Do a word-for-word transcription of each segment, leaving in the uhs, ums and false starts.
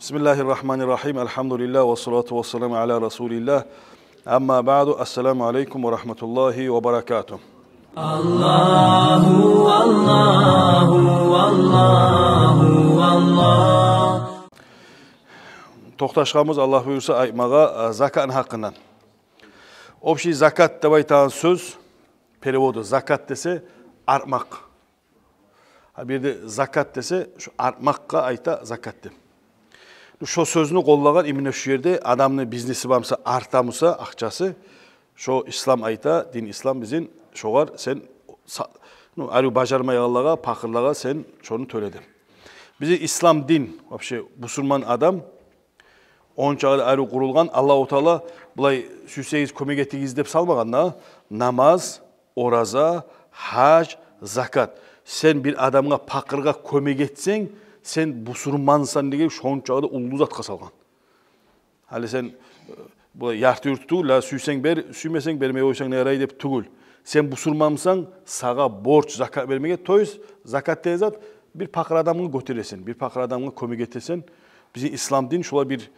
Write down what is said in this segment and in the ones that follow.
بسم الله الرحمن الرحيم. الحمد لله والصلاة والسلام على رسول الله. أما بعد. السلام عليكم ورحمة الله وبركاته. Аллагьу, Аллагьу, Аллагьу, Аллагь. Токъташгъанбыз, Аллагь буюрса, айтмагъа, э, закатны гьакъындан. Общий закат деп айтагъан сёз, переводу закат десе, артмакъ. Гьа, бир ерде закат десе, шу артмакъгъа айта закат деп. Ну, шо сёзню къоллагъан именно шу ерде адамны бизнеси бар буса, арта буса акъчасы, шо ислам айта, дин ислам бизин, шогъар сен са-, ну, арив бажармайгъанлагъа, пакъырлагъа сен шону тёле деп. Бизин ислам дин, вообще, бусурман адам, онча арив къурулгъан, Аллагьу Таала, булай сюйсегиз кёмек этигиз деп салмагъан да, намаз, ораза, гьаж, закат. Сен бир адамгъа, пакъыргъа кёмек этсенг, сен бусурмансан деген шончакъы да уллу затгъа салгъан. Гьали сен, э, булай ярты-юрту тюгюл, ла сюйсенг бер, сюймесенг бермей къойсанг не ярай деп тюгюл. Сен бусурмансан, сагъа борч закат бермеге, то есть закат деген зат, бир пакъыр адамгъа гётересен, бир пакъыр адамгъа кёмек этесен. Бизин ислам дин шулай бир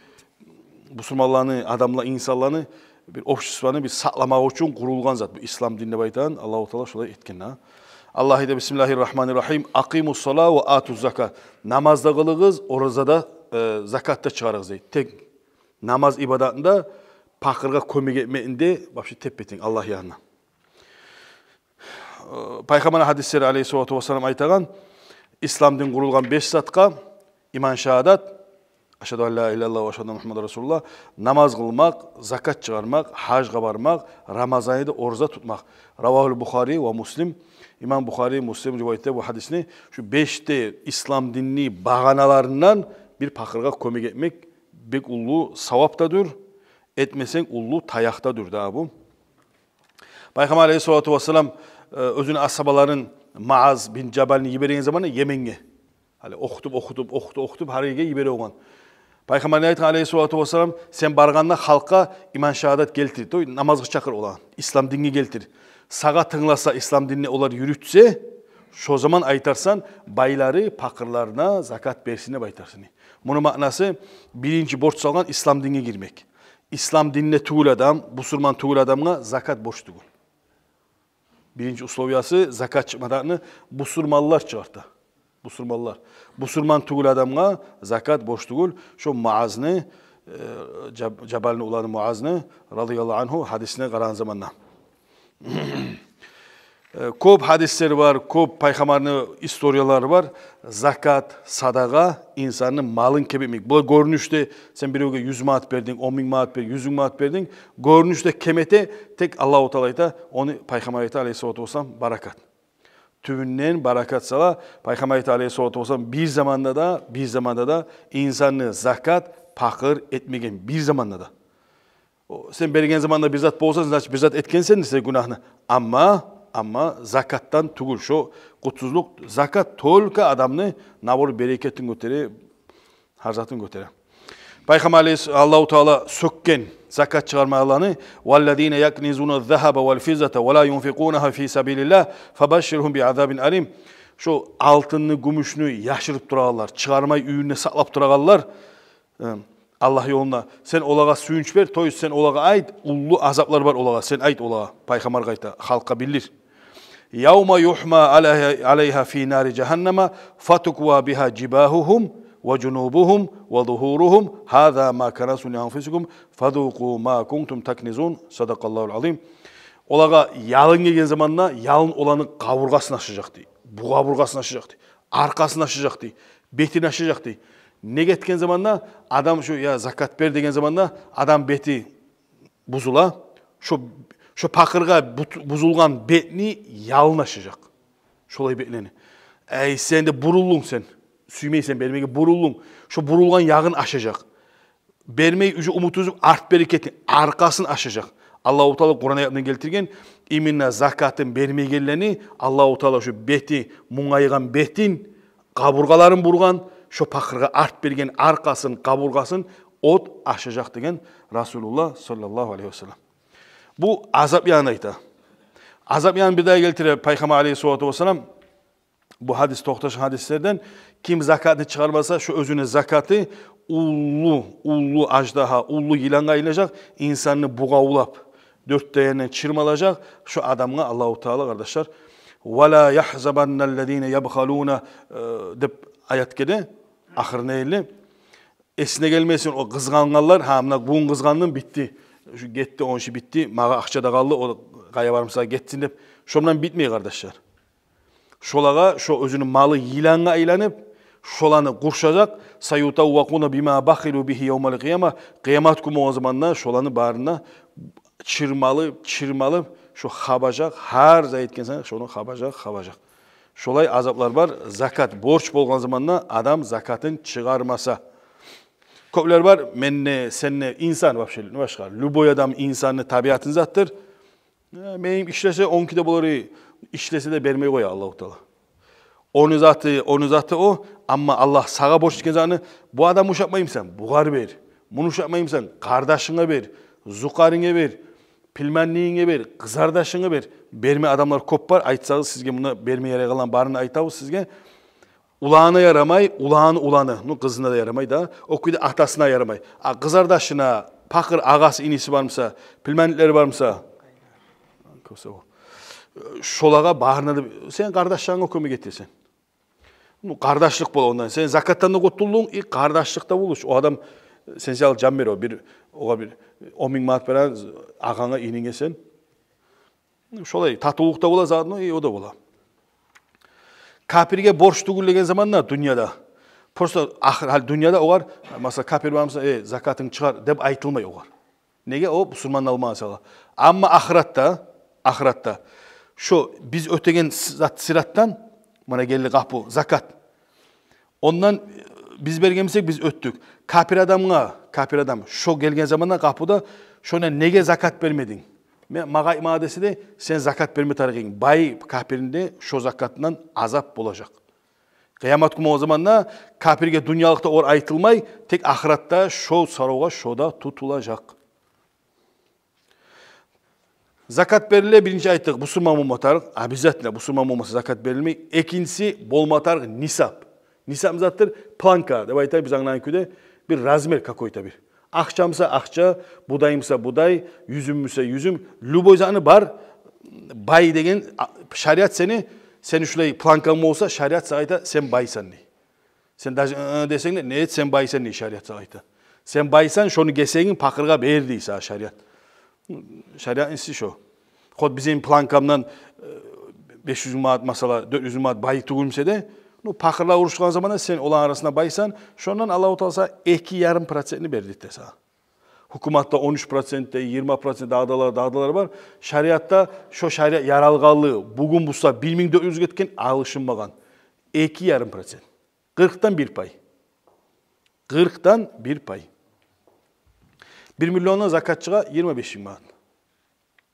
бусурманланы, адамла, инсанланы, бир обществону бир сакъламакъ учун къурулгъан зат. Бу ислам дин деп айтагъан, Аллагьу Таала шулай этген, гьа. Аллагь айта: بسم الله الرحمن الرحيم. أقيموا الصلاة وآتوا الزكاة. Намаз да къылыгъыз, ораза да, э, закат да чыгъарыгъыз, дей. Тек намаз ибадатында, пакъыргъа кёмек этмекде вообще теппетенг Аллагь янына. Э, Пайхаммарны гьадислери, алейгьиссалату вассалам, айтагъан, ислам дин къурулгъан беш затгъа: иман шагьадат, ашгьаду ан ла илагьа иллаллагь ва ашгьаду анна Мугьаммадан расулуллагь, намаз къылмакъ, закат чыгъармакъ, гьажгъа бармакъ, Рамазан айда ораза тутмакъ. رواه البخاري ومسلم. Имам Бухари, Муслим ривайат эте бу гьадисни. Шу беш де ислам динни багъаналарындан бир пакъыргъа кёмек этмек бек уллу савап да дюр, этмесенг уллу таякъ да дюр да бу. Пайхаммар алейгьиссалату вассалам, э, оьзюню асгьабаларын, Муаз бин Жабалны йиберген заманда Йеменге. Гьали охутуп, охутуп, охутуп, охутуп, гьар ерге йибере болгъан. Пайхаммар не айтгъан алейгьиссалату вассалам: «Сен баргъанда халкъгъа иман шагьадат гелтир, то есть намазгъа чакъыр олагъан, ислам динге гелтир. Сагъа тынгласа, ислам динни олар юрютсе, шо заман айтарсан, байлары пакъырларына закат берсин деп айтарсан». Муну маънасы: биринчи борч салгъан ислам динге гирмек. Ислам динде тюгюл адам, бусурман тюгюл адамгъа закат борч тюгюл. Биринчи условиясы закат чыкъмакъны бусурманлар чыгъарта. Бусурманлар. Бусурман тюгюл адамгъа закат борч тюгюл. Шо Муазны, э, Жаб-, Жабалны уланы Муазны, радияллагьу аньгьу, гьадисине къарагъан заманда. Э, кёп гьадислер бар, кёп пайхаммарны историялары бар. Закат, садагъа инсанны малын кеп этмек. Бу гёрюнюшде сен биревге юз манат бердинг, он минг манат бердинг, юз минг манат бердинг. Гёрюнюшде кем эте, тек Аллагьу Таала айта, ону Пайхаммар айта, алейгьиссалату вассалам, баракат. Тюбюнден баракат сала. Пайхаммар айта, алейгьиссалату вассалам, бир заманда да, бир заманда да инсанны закат пакъыр этмеген, бир заманда да. О, сен берген заманда бир зат болса, значит, бир зат этгенсен сен гюнагьны. Амма, амма закатдан тюгюл, шо къутсузлукъ, закат только адамны, наоборот, берекетин гётере, гьар затын гётере. Пайхаммар алейгьис-, Аллагьу Таала сёкген закат чыгъармагъанланы: «والذين يكنزون الذهب والفضة ولا ينفقونها في سبيل الله فبشرهم بعذاب أليم». Шо алтынны, гюмюшню яшырып турагъанлар, чыгъармай уьюнде сакълап турагъанлар, э, Аллагь ёлунда. Сен олагъа сююнч бер, то есть сен олагъа айт, уллу азаплар бар олагъа, сен айт олагъа, пайхаммаргъа айта, халкъгъа билдир. «يوم يحمى عليها، عليها في نار جهنم فتكوى بها جباههم وجنوبهم وظهورهم هذا ما كنزتم لأنفسكم فذوقوا ما كنتم تكنزون. صدق الله العظيم». Олагъа ялын гелген заманда, ялын оланы къабургъасын ашажакъ дей, бу къабургъасын ашажакъ дей, аркъасын ашажакъ дей, бетин ашажакъ дей. Неге этген заманда адам шо, я, закат бер деген заманда адам бети бузула, шо, шо пакъыргъа бут-, бузулгъан бетни ялын ашажакъ. Шолай бетлени. Эй, сен де бурулдунг сен. Сюймейсен бермеге, бурулдунг. Шо бурулгъан ягъын ашажакъ. Бермей, уже умут уьзюп, арт берекетин, аркъасын ашажакъ. Аллагьу Таала Къуран аятында гелтирген, именно закатын бермегенлени Аллагьу Таала шо бети мунгайгъан бетин, къабургъаларын бургъан, шо пакъыргъа арт берген аркъасын, къабургъасын от ашажакъ деген Расулуллагь саллаллагьу алайгьи васаллам. Бу азап янын айта. Азап янын бир дагъы гелтире Пайхаммар алайгьиссалату вассалам. Бу гьадис токъташгъан гьадислерден: ким закатны чыгъармаса, шо оьзюню закаты уллу, уллу аждагьа, уллу йылангъа айланажакъ, инсанны бугъавлап, дёрт де янындан чырмалажакъ. Шо адамгъа Аллагьу Таала, къардашлар, «Ва ла ягьсабанна ллазина ябхалуна», э, деп аят геле, ахырына ерли. Эсине гелмесин о къызгъангъанлар, гьа, муна бугюн къызгъандым, битди. Шу гетди, ону иши битди, магъа акъча да къалды, о къайда бармаса гетсин деп. Шо булан битмей, къардашлар. Шолагъа, шо оьзюню малы йылангъа айланып, шоланы къуршажакъ. «Саютаввакъуна бима бахилу бигьи явмал къияма». Къыямат гюн болгъан заманда шоланы барын да чырмалып, чырмалып, шо хабажакъ, гьар зат этген сайын шону хабажакъ, хабажакъ. Шолай азаплар бар, закат борч болгъан заманда адам закатын чыгъармаса. Кёплер бар, мен де, сен де, инсан вообще, не башгъа, любой адам инсанны табиатын затдыр. Э, мени ишлесе, онуки де болар, ишлесе де бермей къоя Аллагьу Таала. Ону заты, ону заты о, амма Аллагь сагъа борч этген затны, бу адамны ушатмаймысан, бугъар бер. Муну ушатмаймысан, къардашынга бер, зукъарынга бер, племяннигинге бер, къызардашынга бер. Берме адамлар кёп бар, айтсагъыз, сизге муна берме ярайгъанланы барын айтабыз сизге. Уланына ярамай, уланны уланына, ну, къызына да ярамай да, о кюйде атасына ярамай. А къызардашына, пакъыр агъасы, иниси бармыса, племянниклери бармыса, шолагъа барына да, сен къардашларынга кёмек этесен. Ну, къардашлыкъ бола ондан. Сен закатдан да къутулдунг, и къардашлыкъ да болуш. О адам сен саялы жан бере, о бир, огъар бир он минг манат бере, агъанга, ининге сен. Шолай татывлукъ да бола, заодно и о да бола. Капирге борч тюгюл деген заманда дюньяда. Просто ахыр, гьали дюньяда огъар, масала, капир бармыса, э, закатынг чыгъар деп айтылмай огъар. Неге? О бусурмандан алмагъан саялы. Амма ахыратда, ахыратда шо биз оьтеген с-, зат, сыратдан, муна гелди къапу, закат. Ондан, э, биз берген бусакъ, биз оьтдюк. Капир адамгъа, капир адам, шо гелген заманда къапуда, шондан неге закат бермединг? Мен, магъа айтмагъа десе де, сен закат берме тарыкъ эдинг. Бай капирни де шо закатындан азап болажакъ. Къыямат гюн болгъан заманда капирге дюньялыкъда огъар айтылмай, тек ахыратда шо соравгъа шо да тутулажакъ. Закат бериле, биринчи айтдыкъ, бусурман болма тарыкъ, обязательно бусурман болмаса закат берилмей. Экинчиси, болма тарыкъ нисап. Нисап не затдыр? Планка деп айтайыкъ биз англагъан кюйде, бир размер какой-то бир. Акъча буса акъча, будай буса будай, юзюм буса юзюм, любой затны бар. Бай деген, а, шариат сени, сени шулай планканг болса, шариат сагъа айта, сен байсан дей. Сен даже, ы-ы, десенг де, не эт, сен байсан дей шариат сагъа айта. Сен байсан, шону гесегин пакъыргъа бер дей сагъа шариат. Шариатны иси шо. Хоть бизин планкамдан, э, беш юз минг манат, масала, дёрт юз минг манат бай тюгюл буса да, ну, пакъырлар урушгъан заманда сен оланы арасында байсан, шондан Аллагьу Таала сагъа эки ярым процентни берди де сагъа. Гьукуматда он уьч процент де, йигирма процент, дагъы да, дагъы да бар. Шариатда, шо шариат яралгъанлы, бугюн буса бир минг дёрт юз гетген, алышынмагъан. Эки ярым процент. Къыркъдан бир пай. Къыркъдан бир пай. Бир миллиондан закат чыгъа йигирма беш минг манат.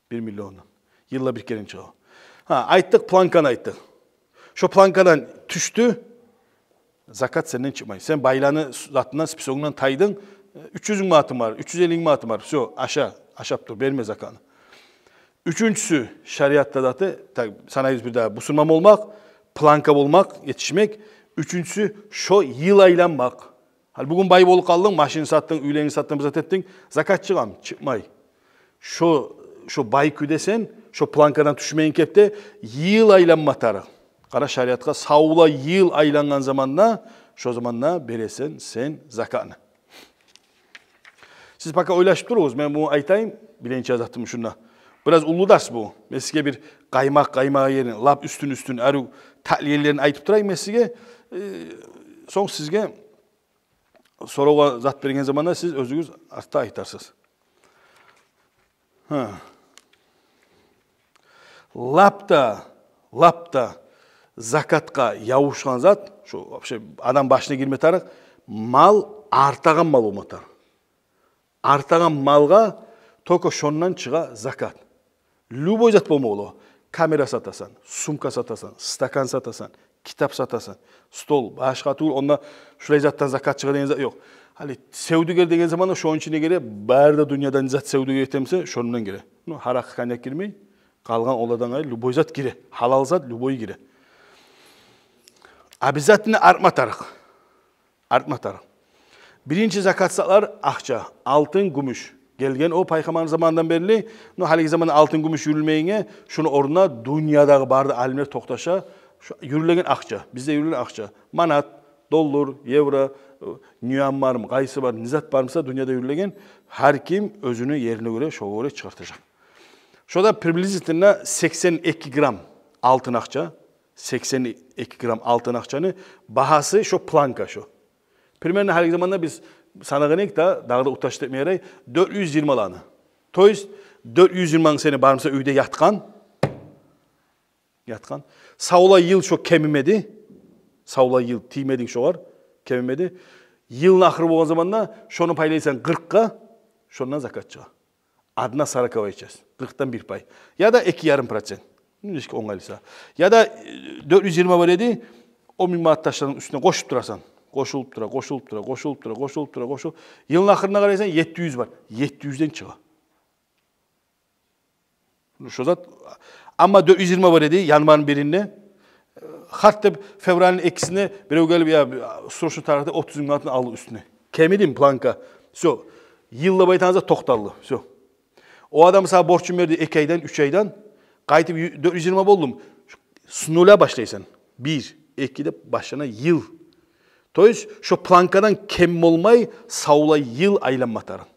Бир миллиондан. Йылда бир керен чыгъа. Гьа, айтдыкъ, планканы айтдыкъ. Шо планкадан тюшдю, закат сенден чыкъмай. Сен байланы с-, затындан, списогундан тайдынг, уьч юз минг манатынг бар, уьч юз элли минг манатынг бар. Всё, аша, ашап тур, берме закатны. Уьчюнчюсю, шариатда заты, так, санайбыз бир дагъы, бусурман болмакъ, планка болмакъ, етишмек. Уьчюнчюсю, шо йыл айланмакъ. Гьали бугюн бай болуп къалдынг, машин сатдынг, уьйлени сатдынг, бир зат этдинг, закат чыгъамы? Чыкъмай. Шо, шо бай кюйде сен, шо планкадан тюшмейген кепде йыл айланма тарыкъ. Къара шариатгъа, савлай йыл айлангъан заманда, шо заманда бересен сен закатны. Сиз пока ойлашып туругъуз, мен муну айтайым, биринчи затым шунда. Бираз уллу дарс бу. Мен сизге бир къаймакъ, къаймагъы ерин, лап уьстюн-уьстюн, арив татлы ерлерин айтып турайым мен сизге. Э, сонг сизге соравгъа зат берген заманда сиз оьзюгюз артда айтарсыз. Гьа. Лап да, лап да закатгъа ябушгъан зат, шу вообще адам башына гирме тарыкъ, мал, артагъан мал болма тарыкъ. Артагъан малгъа только шондан чыгъа закат. Любой зат болма бола. Камера сатасан, сумка сатасан, стакан сатасан, китап сатасан, стол, башгъа тюгюл, онда шулай затдан закат чыгъа деген зат ёкъ. Гьали севдюгер деген заманда шону ичине гире, бары да дюньядан зат севдюгер этемсе, шондан гире. Ну, гьаракъы, коньяк гирмей, къалгъан олардан къайры любой зат гире. Гьалал зат любой гире. Обязательно артма тарыкъ. Артма тарыкъ. Биринчи закат саклар акъча, алтын, гюмюш. Гелген о пайхаммарны заманындан берли, но гьалиги заманда алтын, гюмюш юрюлмейинге, шуну орнуна дюньядагъы бары да алимлер токъташа, шу юрюлеген акъча, бизде юрюлеген акъча. Манат, доллар, евро, э, юань бармы, къайсы бар, не зат бар буса дюньяда юрюлеген, гьар ким оьзюню ерине гёре, шогъа гёре чыгъартажакъ. Шо да приблизительно сексен эки грамм алтын акъча, сексен эки грамм алтын акъчаны багьасы шо планка шо. Примерно гьалиги заманда биз санагъан эдик да, дагъы да уташдырмай ярай, дёрт юз йигирмаланы. То есть, дёрт юз йигирманг сени бар буса уьйде ятгъан, ятгъан. Савлай йыл шо кемимеди. Савлай йыл тиймединг шогъар, кемимеди. Йылны ахыры болгъан заманда шону пайлайсан къыркъгъа, шондан закат чыгъа. Одна сороковая часть, къыркъдан бир пай. Яда эки ярым процент. Нечик онгайлы буса. Яда, э, дёрт юз йигирма бар эди, он минг манат ташладынг уьстюне, къошуп турасан. Къошулуп тура, къошулуп тура, къошулуп тура, къошулуп тура, къошулуп. Йылны ахырына къарайсан, етти юз бар. Етти юзден чыгъа. Шо зат. Амма дёрт юз йигирма бар эди январны биринде. Э, харт деп февральны экисинде бирев гелип, я, срочный тарихде отуз минг манатны алды уьстюне. Кемидими планка? Всё. Йыл деп айтагъан зат токъталды. Всё. О адам сагъа борчун берди эки айдан, уьч айдан. Къайтып ю-, дёрт юз йигирма болдум. С нуля башлайсан. Бир, эки деп башлана йыл. То есть, шо планкадан кем болмай, савлай йыл айланма тарыкъ.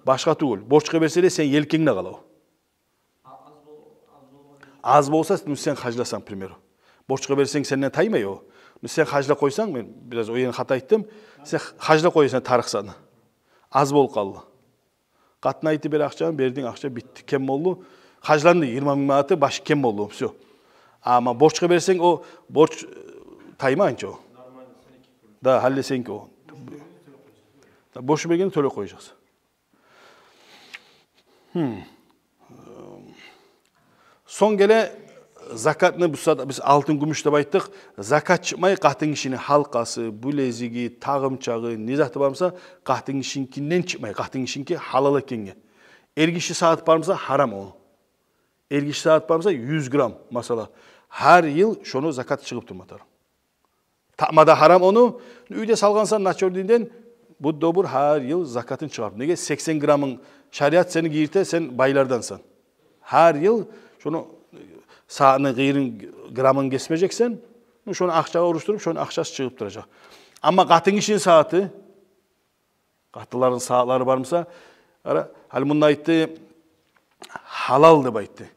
Башгъа тюгюл. Борчгъа берсе де, сен елкенгде къала о. Аз болса, ну, сен харжласан, к примеру. Борчгъа берсенг, сенден таймай о. Ну, сен харжлап къойсанг, мен бираз о ерин хата айтдым. Сен харжлап къоясан тарыкъ затны. Аз болуп къалды. Къатын айтып бер акъчаны, бердинг, акъча битди, кем болду. Харжланды, йигирма минг манаты башы кем болду, всё. Амма борчгъа берсенг, о борч, э, таймай анча о. Да, гьали сеники о. Да, борч бергенде тёлеп къояжакъсан. Гьм. Сонг геле закатны, бу сагьат биз алтын, гюмюш деп айтдыкъ. Закат чыкъмай къатынгишини гьалкъасы, билезиги, тагъымчагъы, не заты бар буса, къатынгишиникинден чыкъмай, къатынгишиники гьалал экенге. Эргиши сагьат бар буса, гьарам о. Эргиши сагьат бар буса, юз грамм, масала. Гьар йыл шону закаты чыгъып турма тарыкъ. Тапма да гьарам ону. Уьйде салгъансан начёрныйден, бу добур гьар йыл закатын чыгъар. Неге? Сексен граммынг шариат сени гийирте, сен байлардансан. Гьар йыл шону сагьатны къыйырын, граммын гесмежексен. Ну, шону акъчагъа урушдуруп, шону акъчасы чыгъып туражакъ. Амма къатынгишини сагьаты, къатынланы сагьатлары бар буса, къара, гьали мунда айтды, гьалал деп айтды.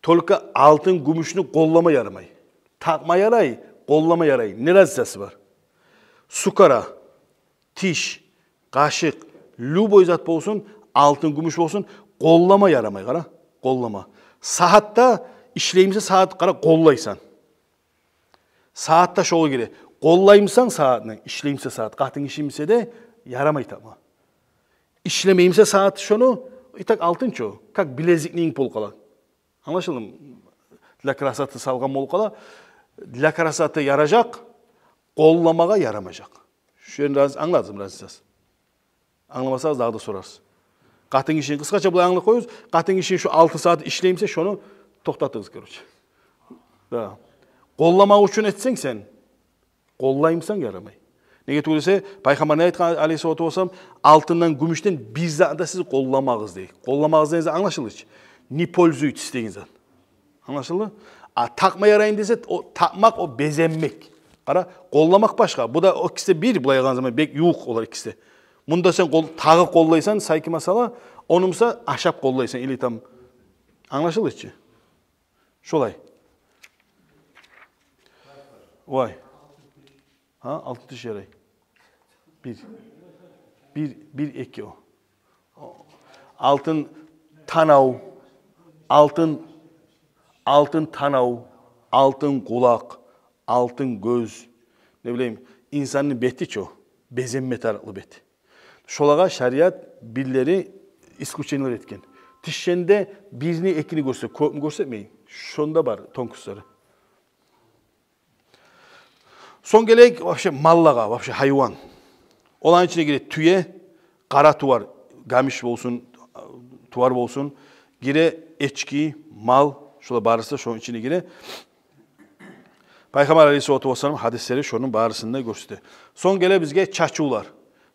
Только алтын, гюмюшню къоллама ярамай. Такъма ярай, къоллама ярай. Не разницасы бар? Сукара, тиш, къашыкъ, любой зат болсун, алтын, гюмюш болсун, къоллама ярамай, къара, къоллама. Сагьатда ишлеймисе, сагьат, къара, къоллайсан. Сагьат да шогъар гире. Къоллаймысан сагьатны, ишлеймисе сагьат, къатынгишимисе де, ярамай такъма. Ишлемеймисе сагьат шону, и так алтын чы о, как билезикни йимик болуп къала. Англашылдымы? Для красоты салгъан болуп къала. Для красоты яражакъ, къолламагъа ярамажакъ. Шону раз-, англадыгъызмы разницасын? Англамасагъыз, дагъы да сорарсыз. Къатынгишини, къысгъача булай англап къоюгъуз. Къатынгишини шо алты сагьат ишлеймисе, шону токътатыгъыз, короче. Да. Къолламакъ учун этсенг сен, къоллаймысан, ярамай. Неге тюгюл эсе, пайхаммар не айтгъан, алейгьиссалату вассалам, алтындан, гюмюшден бир затны да сиз къолламагъыз дей. Къолламагъыз деген зат англашылды чы. Не пользуйтесь деген зат. Англашылды? А такъма ярайын десе, о такъмакъ, о безенмек. Къара, къолламакъ башгъа. Бу да о экиси де бир, булай алгъан заман бек ювукъ олар экиси де. Мунда сен къол-, тагъып къоллайсан, сайки масала, ону буса ашап къоллайсан, или там. Англашылды чы? Шолай. Вай. Гьа, алтын тиш ярай. Бир. Бир, бир, эки о. Алтын танав, алтын, алтын танав, алтын къулакъ, алтын гёз. Не билейим, инсанны бети чы о, безенме тарыкълы бет. Шолагъа шариат бирлери исключениелер этген. Тишинде бирни, экини гёрсе, кёпню гёрсетмей. Шонда бар тонкостлары. Сонг гелейик вообще маллагъа, вообще гьайван. Оланы ичине гире тюе, къара тувар, гамиш болсун, тувар болсун, гире эчки, мал, шолар барысы да шону ичине гире. Пайхаммар алейгьиссалату вассалам гьадислери шону барысын да гёрсете. Сонг геле бизге чачывлар.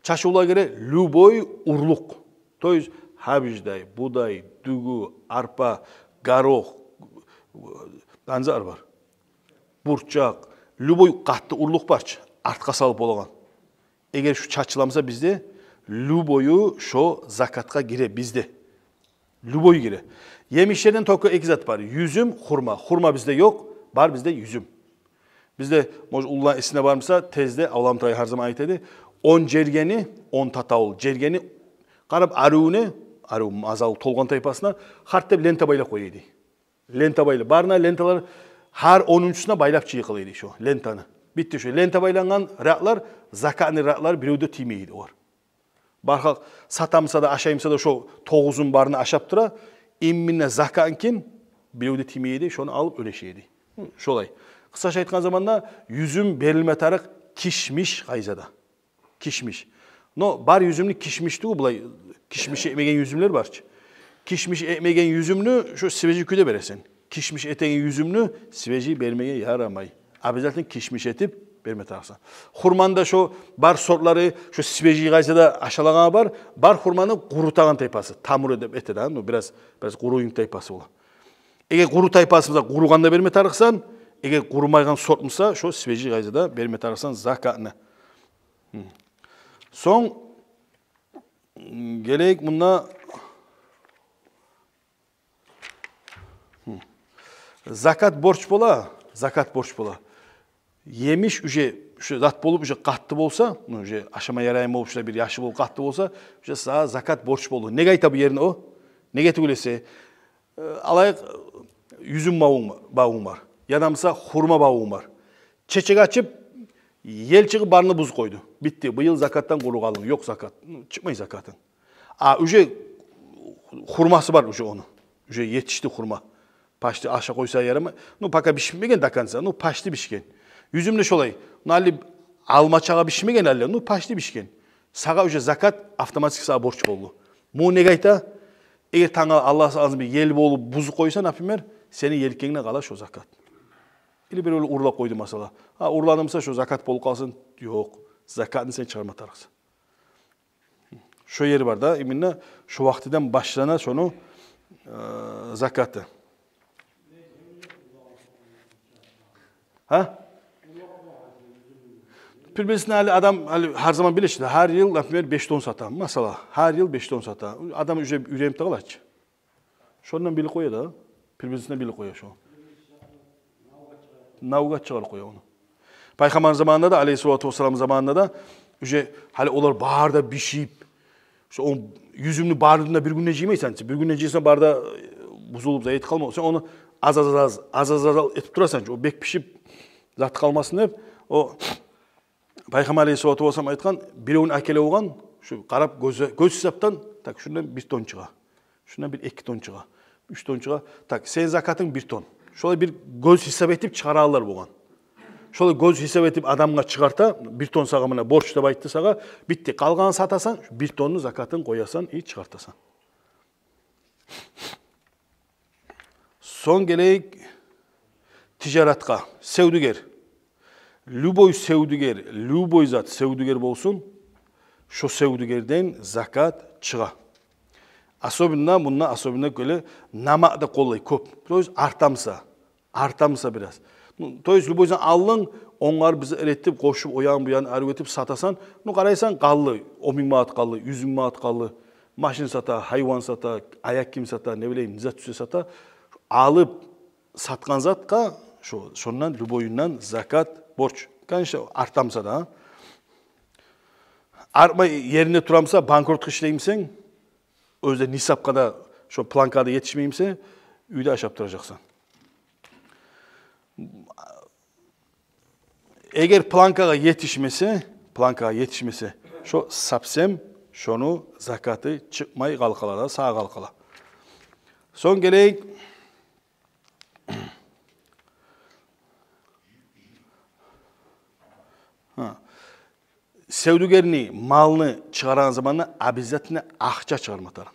Чачывлар геле любой урлукъ. То есть гьабиждай, будай, дюгю, арпа, горох, анзар бар, бурчакъ, любой къатты урлукъ бар чы, артгъа салып болагъан. Эгер шу чачыламса бизде, любою шо закатгъа гире бизде. Любой гире. Емишлерден только эки зат бар. Юзюм, хурма. Хурма бизде ёкъ, бар бизде юзюм. Бизде, может, уллуланы эсине бармыса, тезде, авламтай гьар заман айта эди, он жергени, он татавул жергени къарап, арив не, арив мазал толгъан тайпасына, харт деп лента байлап къоя эди. Лента байлап. Барына ленталар, гьар онунчусуна байлап чыгъа эди шо лентаны. Битди шо. Лента байлангъан рядлар, закатны рядлар, бирев де тиймей эди огъар. Бар халкъ сатамыса да, ашаймыса да, шо тогъузун барына ашап тура, именно закатынкин бирев де тиймей эди, шону алып уьлеше эди. Шолай. Къысгъача айтгъан заманда, юзюм берилме тарыкъ кишмиш къайдада. Кишмиш. Но бар юзюмню кишмиш тюгюл, булай кишмиш этмеген юзюмлер бар чы. Кишмиш этмеген юзюмню шо свежий кюйде бересен. Кишмиш этеген юзюмню свежий бермеге ярамай. Обязательно кишмиш этип берме тарыкъсан. Хурманы да шо бар сортлары, шо свежий къайдада ашалагъаны бар, бар хурманы къурутагъан тайпасы. Тамур деп эте да, ну, бираз, бираз къуруйгъан тайпасы бола. Эгер къуру тайпасы буса, къуругъанда берме тарыкъсан, эгер къурумайгъан сорт буса, шо свежий къайдада берме тарыкъсан закатны. Сонг гелейик мунда. Закат борч бола, закат борч бола. Емиш уже, уже зат болуп, уже къатты болса, ну, уже ашама ярайгъан болуп, уже бир яшы болуп къатты болса, уже сагъа закат борч болду. Неге айта бу ерни о? Неге тюгюл эсе, э, алайыкъ, юзюм бавунг, бавунг бар, яда буса хурма бавунг бар. Чечек ачып, ел чыгъып, барын бузуп къойду. Битди. Быйыл закатдан къуру къалдынг. Ёкъ закат. Ну, чыкъмай закатынг. А уже хурмасы бар уже ону. Уже етишди хурма. Почти ашап къойса ярамай. Ну, пока бишмеген до конца. Ну, почти бишген. Юзюм де шолай. Ну, гьали алма чакъы бишмеген гьали. Ну, почти бишген. Сагъа уже закат автоматически сагъа борч болду. Муну неге айта? Эгер тангала Аллагь сакъласын бир ел болуп бузуп къойса, например, сени елкенгде къала шо закат. Или бир оьлю урлап къойду масала. А, урладымса, шо закат болуп къалсын? Ёкъ. Закатны сен чыгъарма тарыкъсан. Шо ери бар да, именно шо вакътиден башлана шону, э, закаты. Гьа? Приблизительно гьали адам, гьали гьар заман биле чи, гьар йыл, например, беш тонн сата. Масала, гьар йыл беш тонн сата. Адам уже уьйренип де къала чы. Шондан билип къоя да, приблизительно билип къоя шо. Навгъа чыгъарып къоя ону. Пайхаммар заманында да, алейгьиссалату вассалам заманында да, уже гьали олар бары да бишип, шо о юзюмню барын да бир гюнде жыймайсан чы. Бир гюнде жыйсанг, бары да, э, бузулуп, зат этип къалма. Сен ону аз-аз-аз, аз-аз-аз этип турасан чы. О бек бишип, зат къалмасын деп, о Пайхаммар алейгьиссалату вассалам айтгъан, биревню алып болгъан, шу къарап гёз, гёз гьисапдан, так, шундан бир тонн чыгъа. Шундан бир эки тонн чыгъа. Уьч тонн чыгъа. Так, сени закатынг бир тонн. Шолай бир гёз гьисап этип чыгъарагъанлар болгъан. Шолай гёз гьисап этип адамгъа чыгъарта, бир тонн сагъа муна борч деп айтды сагъа, битди. Къалгъанын сатасан, бир тонну закатын къоясан, и чыгъартасан. Сонг гелейик тижаратгъа. Севдюгер. Любой севдюгер, любой зат севдюгер болсун, шо севдюгерден закат чыгъа. Особенно, мунда особенно гёре намакъ да къоллай кёп. То есть артамса, артамса бираз. Ну, то есть любой зат алдынг, онгарып, бизер этип, къошуп, о ягъын, бу ягъын арив этип сатасан, ну, къарайсан, къалды, он минг манат къалды, юз минг манат къалды. Машин сата, гьайван сата, аякъ гийим сата, не билейим, не зат тюшсе сата. Алып сатгъан затгъа, шо, шондан, любоюндан закат борч. Конечно, артамса да. Артмай, еринде турамса, банкротгъа ишлеймисен, оьзю де нисапгъа да, шо планкагъа да етишмеймисе, уьйде ашап туражакъсан. Эгер планкагъа етишмесе, планкагъа етишмесе, шо совсем шону закаты чыкъмай къалып къала да, сагъа къалып къала. Сонг гелейик. Гьа. Севдюгерни, малны чыгъарагъан заманда обязательно акъча чыгъарма тарыкъ.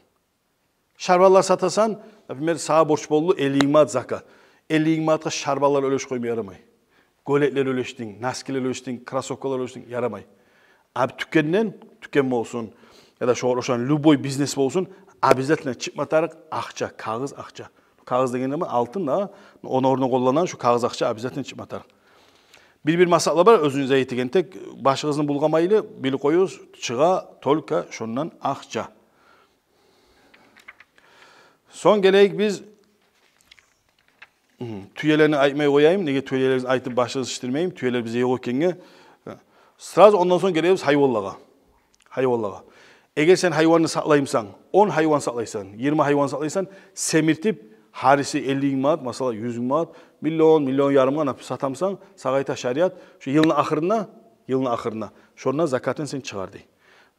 Шарбанлар сатасан, например, сагъа борч болду элли минг манат закат. Элли минг манатгъа шарбанлар уьлешип къойма ярамай. Гёлеклер уьлешдинг, носкилер уьлешдинг, кроссовкалар уьлешдинг, ярамай. Аб тюкенден, тюкен болсун, яда шогъар ошагъан любой бизнес болсун, обязательно чыкъма тарыкъ акъча, кагъыз акъча. Кагъыз дегенде ма алтын да, ону орнуна къолланагъан шу кагъыз акъча обязательно чыкъма тарыкъ. Бир-бир масъалалар бар, оьзюню зайы этеген, тек башыгъызны булгъамайлы билип къоюгъуз, чыгъа только шондан акъча. Сонг гелейик биз, гьм, тюелени айтмай къояйым, неге тюелерин айтып башыгъызны шишдирмейим, тюелер бизде ёкъ экенге. Сразу ондан сонг гелебиз гьайванлагъа. Гьайванлагъа. Эгер сен гьайванны сакълаймысан, он гьайван сакълайсан, йигирма гьайван сакълайсан, семиртип, гьариси элли минг манат, масала, юз минг манат, миллион, миллион ярымгъа напи сатамысан, сагъа айта шариат, шу йылны ахырына, йылны ахырына, шондан закатын сен чыгъар дей.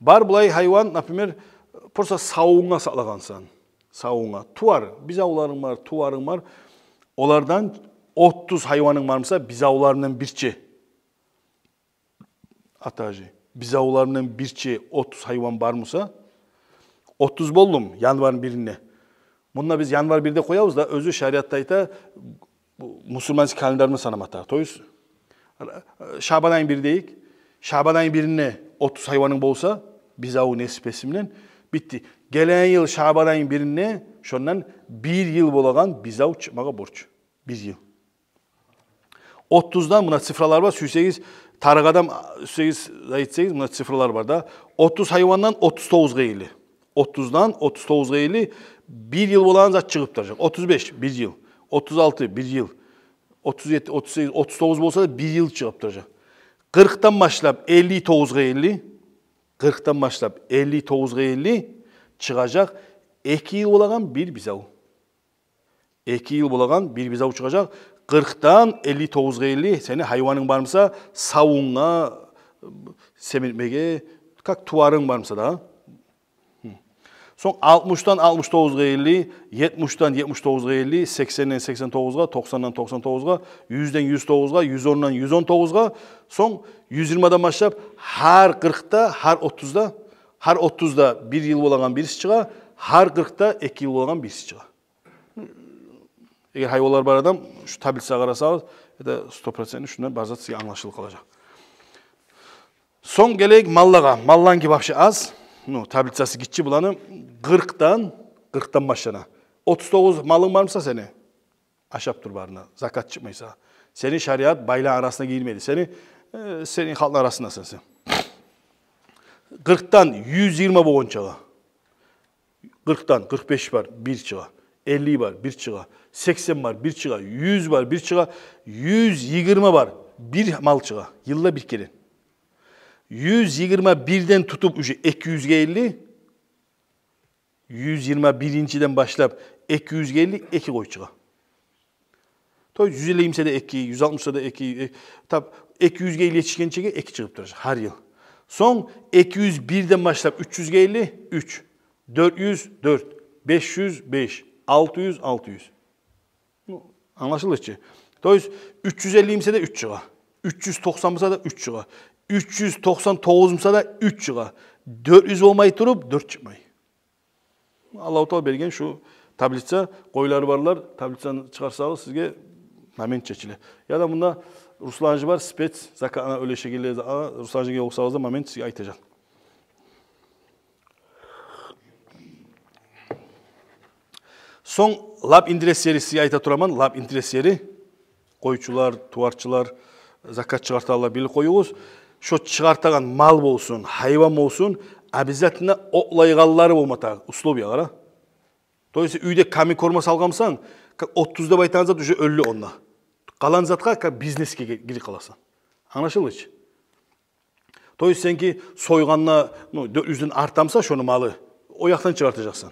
Бар булай гьайван, например, просто савунгъа сакълагъансан. Савунгъа. Тувар, бизавларынг бар, туварынг бар. Олардан отуз гьайванынг бармыса, бизавларындан бирче. Атажи. Бизавларындан бирче отуз гьайван бармыса, отуз болдум январны биринде. Мунда биз январь бирде къоябыз да, оьзю шариатда айта, бу мусулманский календарны санама тарыкъ. То есть, шабан айны бир дейик, шабан айны биринде отуз гьайванынг болса, бизаву несипеси булан битди. Гелеген йыл шабан айны биринде шондан бир йыл болагъан бизав чыкъмагъа борч. Бир йыл. Отуздан, муна цифралар бар, сюйсегиз, тарыкъ адам, сюйсегиз, айтсагъыз, муна цифралар бар да. Отуз гьайвандан отуз тогъузгъа ерли. Отуздан отуз тогъузгъа ерли бир йыл болагъан зат чыгъып туражакъ. Отуз беш, бир йыл. Отуз алты, бир йыл. Отуз етти, отуз сегиз, отуз тогъуз болса да, бир йыл чыгъып туражакъ. Къыркъдан башлап элли тогъузгъа ерли, къыркъдан башлап элли тогъузгъа ерли чыгъажакъ эки йыл болагъан бир бизав. Эки йыл болагъан бир бизав чыгъажакъ. Къыркъдан элли тогъузгъа ерли сени гьайванынг бармыса, савунгъа, семиртмеге, как туварынг бармыса да. Сонг алтмышдан алтмыш тогъузгъа ерли, етмишден етмиш тогъузгъа ерли, сексенден сексен тогъузгъа, токъсандан токъсан тогъузгъа, юзден юз тогъузгъа, юз ондан юз он тогъузгъа, сонг юз йигирмадан башлап гьар къыркъда, гьар отузда, гьар отузда бир йыл болагъан бириси чыгъа, гьар къыркъда эки йыл болагъан бириси чыгъа. Эгер гьайванлар бар адам шу таблицагъа къарасагъыз, это сто процентный шундан бар зат сизге англашылып къалажакъ. Сонг гелейик маллагъа. Малланыки вообще аз. Ну, таблицасы гиччи буланы. Къыркъдан, къыркъдан башлана. Отуз тогъуз малынг бармыса сени? Ашап тур барына, закат чыкъмайса. Сени шариат байлар арасына гирмеди. Сени, э, сени халкъны арасындасан сен. Къыркъдан юз йигирма болгъунчагъа. Къыркъдан, къыркъ беш бар, бир чыгъа. Элли бар, бир чыгъа. Сексен бар, бир чыгъа. Юз бар, бир чыгъа. Юз йигирма бар, бир мал чыгъа. Йылда бир керен. Юз йигирма бирден тутуп уже эки юзге ерли, юз йигирма биринчиден башлап эки юзге ерли эки къой чыгъа. То есть юз элли буса да эки, юз алтмыш буса да эки, э, тап эки юзге ерли етишгенчеге эки чыгъып туражакъ гьар йыл. Сонг эки юз бирден башлап уьч юзге ерли уьч, дёрт юз дёрт, беш юз беш, алты юз алты. Ну, англашылды чы. То есть уьч юз элли буса да уьч чыгъа. Уьч юз токъсан буса да уьч чыгъа. Уьч юз токъсан тогъуз буса да уьч чыгъа. Дёрт юз болмай туруп дёрт чыкъмай. Аллагьу Таала берген шу таблица, къойлары барлар, таблицаны чыгъарсагъыз, сизге момент чечиле. Яда мунда Русланжи бар, спец, закатына уьлешегенлер, а, Русланжиге ёлукъсагъыз да, момент сизге айтажакъ. Сонг лап интерес ери сизге айта тураман, лап интерес ери. Къойчулар, туварчылар, закат чыгъартагъанлар, билип къоюгъуз. Шо чыгъартагъан мал болсун, гьайван болсун, обязательно окълайгъанлары болма тарыкъ, условия, къара. То есть уьйде камень корма салгъан бусанг, как отуз деп айтагъан зат уже оьлдю онда. Къалгъан затгъа как бизнесге ге-, гирип къаласан. Англашылды чы? То есть сенки сойгъанда, ну, дёрт юзден арта буса шону малы, о якъдан чыгъартажакъсан.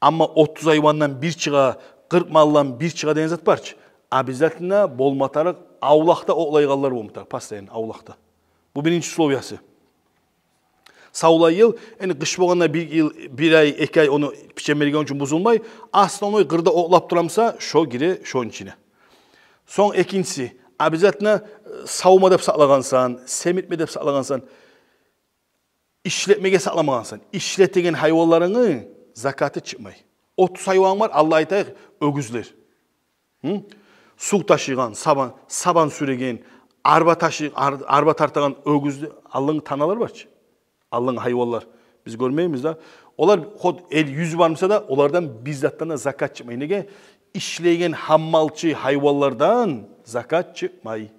Амма отуз гьайвандан бир чыгъа, къыркъ малдан бир чыгъа деген зат бар чы. Обязательно болма тарыкъ авлакъда окълайгъанлар болма тарыкъ, постоянно авлакъда. Бу биринчи условиясы. Савлай йыл, энни къыш болгъанда бир йыл, бир ай, эки ай ону печень берген учун бузулмай, основной къырда окълап тура буса, шо гире шону ичине. Сонг экинчиси, обязательно, э, савма деп сакълагъансан, семиртме деп сакълагъансан, ишлетмеге сакъламагъансан, ишлетеген гьайванларынгны закаты чыкъмай. Отуз гьайванынг бар, Аллагь айтайыкъ, оьгюзлер. Гьы? Сув ташыйгъан, сабан, сабан сюреген, арба ташый, ар-, арба тартагъан оьгюз, алдынгъы таналар бар чы. Алдынгъы гьайванлар. Биз гёрмейбиз да. Олар хоть эл юзю бар буса да, олардан бир затдан да закат чыкъмай. Неге? Ишлейген гьаммалчы гьайванлардан закат чыкъмай.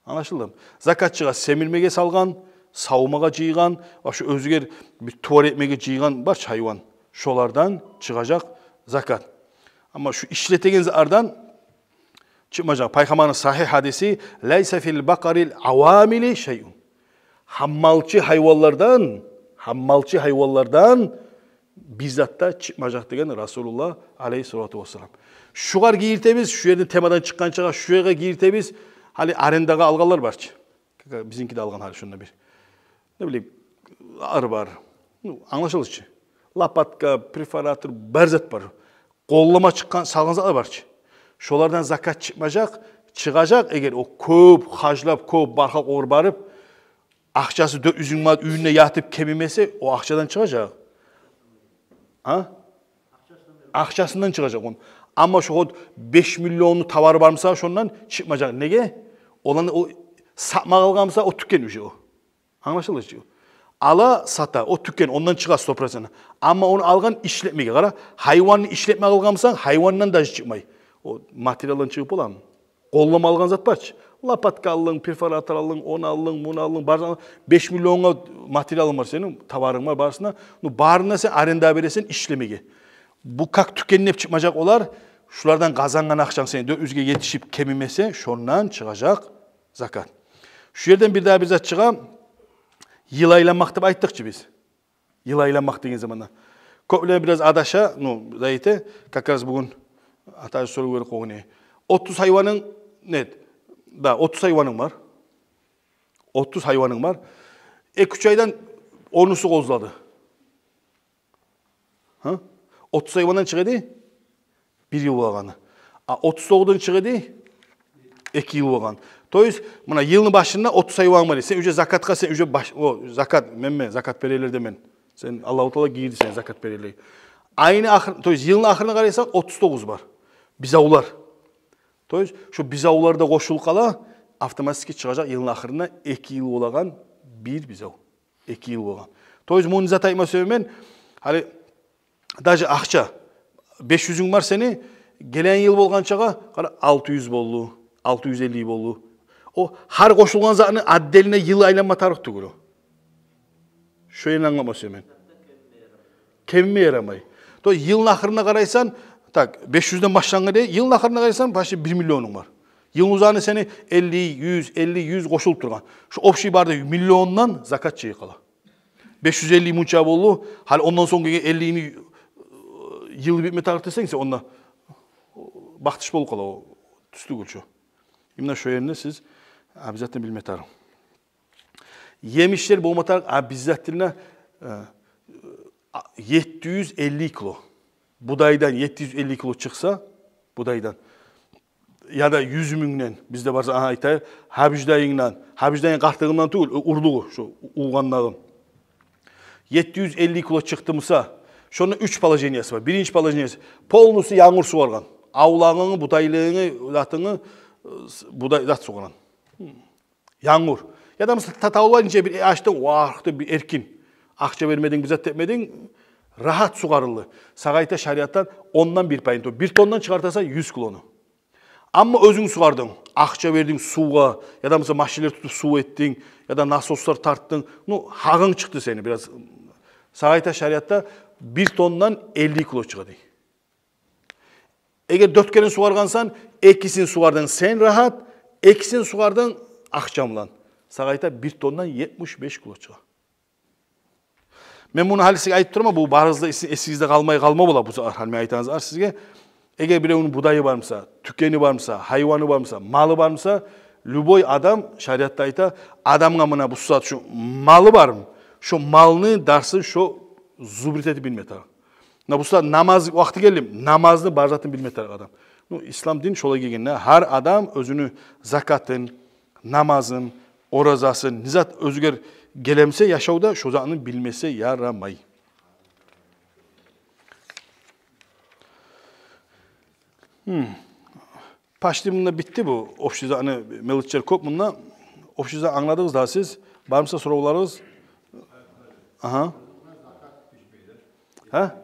Англашылдымы? Закат чыгъа семирмеге салгъан, савмагъа жыйгъан, вообще оьзюне бир тувар этмеге жыйгъан бар чы гьайван. Шолардан чыгъажакъ закат. Амма шу ишлетеген затлардан чыкъмажакъ. Пайхаммарны сагьигь гьадиси: «Лайса фил бакъарил авамили шайъун». Гьаммалчы гьайванлардан, гьаммалчы гьайванлардан бир зат да чыкъмажакъ деген Расулуллагь алайгьиссалату вассалам. Шугъар гиртебиз, шу ерден темадан чыкъгъанчагъа, шу ерге гиртебиз. Гьали арендагъа алгъанлар бар чы. Как бизинкиде алгъан гьали шунда бир. Не билейим, ар бар. Ну, англашылды чы. Лопатка, перфоратор, бар зат бар. Къоллама чыкъгъан, салгъан затлар бар чы. Шолардан закат чыкъмажакъ, чыгъажакъ, эгер о кёп харжлап, кёп бархакъ огъар барып, акъчасы дёрт юз минг манат уьюнде ятып кемимесе, о акъчадан чыгъажакъ. А? Акъчасындан чыгъажакъ ону. Амма шо хоть беш миллионлу товары бар буса, шондан чыкъмажакъ. Неге? Оланы о сатмагъа алгъан буса, о тюкен уже о. Англашылды чы. Ала, сата, о тюкен, ондан чыгъа сто процент. Амма ону алгъан ишлетмеге, къара. Гьайванны ишлетмеге алгъан бусанг, гьайвандан даже чыкъмай. О материалдан чыгъып боламы? Къоллама алгъан зат бар чы. Лопатка алдынг, перфоратор алдынг, ону алдынг, муну алдынг, барын алдынг. Беш миллионгъа материалынг бар сени, товарынг бар, барысына. Ну, барына сен аренда бересен ишлемеге. Бу как тюкен деп чыкъмажакъ олар. Шулардан къазангъан акъчанг сени дёрт юзге етишип кемимесе, шондан чыгъажакъ закат. Шу ерден бир дагъы бир зат чыгъа. Йыл айланмакъ деп айтдыкъ чы биз. Йыл айланмакъ деген заманда. Кёплер бираз адаша, ну, да айта, как раз бугюн ата сорав берип къойгъан эди. Отуз гьайванынг, нет, да, отуз гьайванынг бар. Отуз гьайванынг бар. Эки-уьч айдан онусу къозлады. Гьа? Отуз гьайвандан чыгъа эди бир йыл болгъаны. А отуз тогъуздан чыгъа эди эки йыл болгъан. То есть, муна йылны башында отуз гьайванынг бар эди. Сен уже закатгъа, сен уже баш-, о, закат, мен, мен, закат берелерден мен. Сен, Аллагьу Таала гийирди сени закат берелеге. Айны ахыр, то есть, йылны ахырына къарайсан, отуз тогъуз бар. Бузавлар. То есть, шо бузавлар да къошулуп къала, автоматически чыгъажакъ йылны ахырына эки йыл болагъан бир бузав. Эки йыл болгъан. То есть, муну зат айтма сюемен, гьали даже акъча, беш юзюнг бар сени, гелеген йыл болгъанчагъа, къара, алты юз болду, алты юз элли болду. О гьар къошулгъан затны отдельно йыл айланма тарыкъ тюгюл о. Шо ерни англатма сюемен. Кемиме ярамай. То есть, йылны ахырына къарайсан, так, беш юзден башлангъан эди, йылны ахырына къарайсан, почти бир миллионунг бар. Йылны узагъына сени элли, юз, элли, юз къошулуп тургъан. Шо общий бары да миллиондан закат чыгъып къала. Беш юз элли мунча болду. Гьали ондан сонг гелген эллини, э, йылы битме тарыкъ десенг сен, онда бахтыш болуп къала, о тюз тюгюл чю. Именно шо ерни сиз обязательно билме тарыкъ. Емишлер болма тарыкъ обязательно, э, а, етти юз элли кило. Будайдан етти юз элли кило чыкъса, будайдан, яда юзюмюнгден, бизде барса, агьа, айтайыкъ, гьабиждайынгдан, гьабиждайынг къартыгъындан тюгюл, у-, урлугъу, шо улгъандагъы. Етти юз элли кило чыкъды буса, шону уьч положениеси бар. Биринчи положениеси, полностью янгур сугъаргъан. Авлагъынгны, будайлыгъынгны, затынгны, э, с-, будай зат сугъаргъан. Янгур. Яда буса та-, тавлар инче бир ачдынг, вакъты бир эркин. Акъча бермединг, бир зат этмединг, рагьат сугъарылды. Сагъа айта шариатдан ондан бир пайын, то бир тоннадан чыгъартасан юз килону. Амма оьзюнг сугъардынг, акъча бердинг сувгъа, яда буса машинлер тутуп сув этдинг, яда насослар тартдынг, ну, гьакъынг чыкъды сени бираз. Сагъа айта шариатда бир тоннадан элли кило чыгъа дей. Эгер дёрт керен сугъаргъансан, экисин сугъардынг сен рагьат, экисин сугъардынг акъчанг булан. Сагъа айта бир тоннадан етмиш беш кило чыгъа. Мен муну гьали сизге айтып турман, бу барыгъыз да эси-, эсигизде къалмай къалма бола бу зат, гьали мен айтагъан зат сизге. Эгер биревню будайы бар буса, тюкени бар буса, гьайваны бар буса, малы бар буса, любой адам, шариатда айта, адамгъа муна бу сагьат шу малы бармы, шо малны дарсын шо зубрит этип билме тарыкъ. Муна бу сагьат намаз вакъти гелди, намазны бар затын билме тарыкъ адам. Ну, ислам дин шолай гелген, гьар адам оьзюню закатын, намазын, оразасын, не зат оьзюгер геле буса яшавда, шо затны билмесе ярамай. Гьм. Почти мунда битди бу. Общий затны мелочьлер кёп мунда. Общий зат англадыгъыз да сиз. Бармыса соравларыгъыз? Агьа. Гьа?